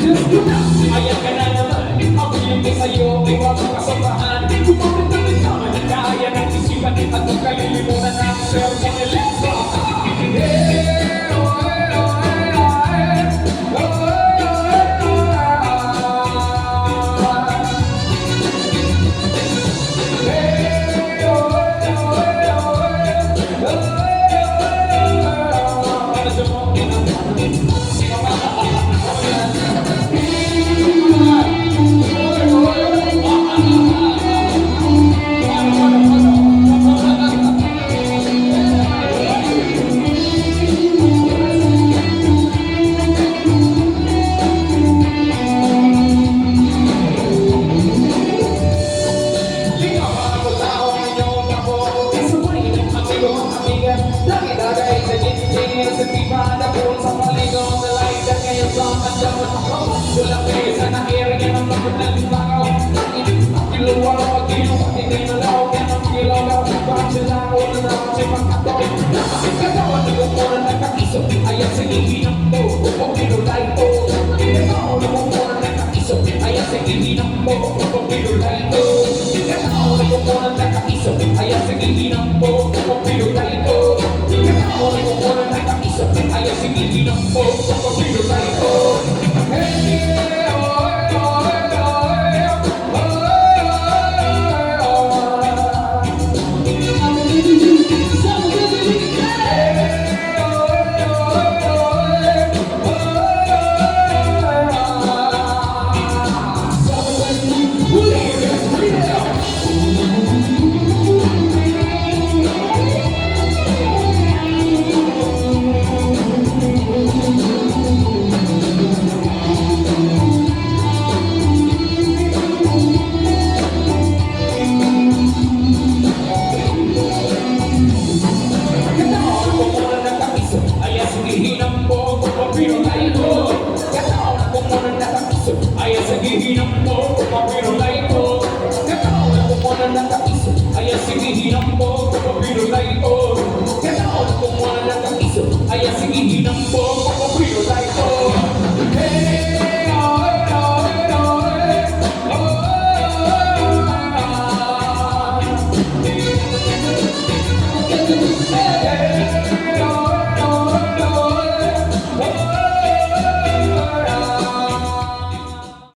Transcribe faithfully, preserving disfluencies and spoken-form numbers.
Diyos ko na, ayan ka na naman. Ang hiling ko sa'yo ay huwag mong kasobrahan. Gumamit ng bintana na kaya ng isipan at huwag kalilimutan ang personal. Let's go! Hey, oh, hey, oh, hey, oh, hey. Oh, hey, oh, hey, oh, hey, oh, hey.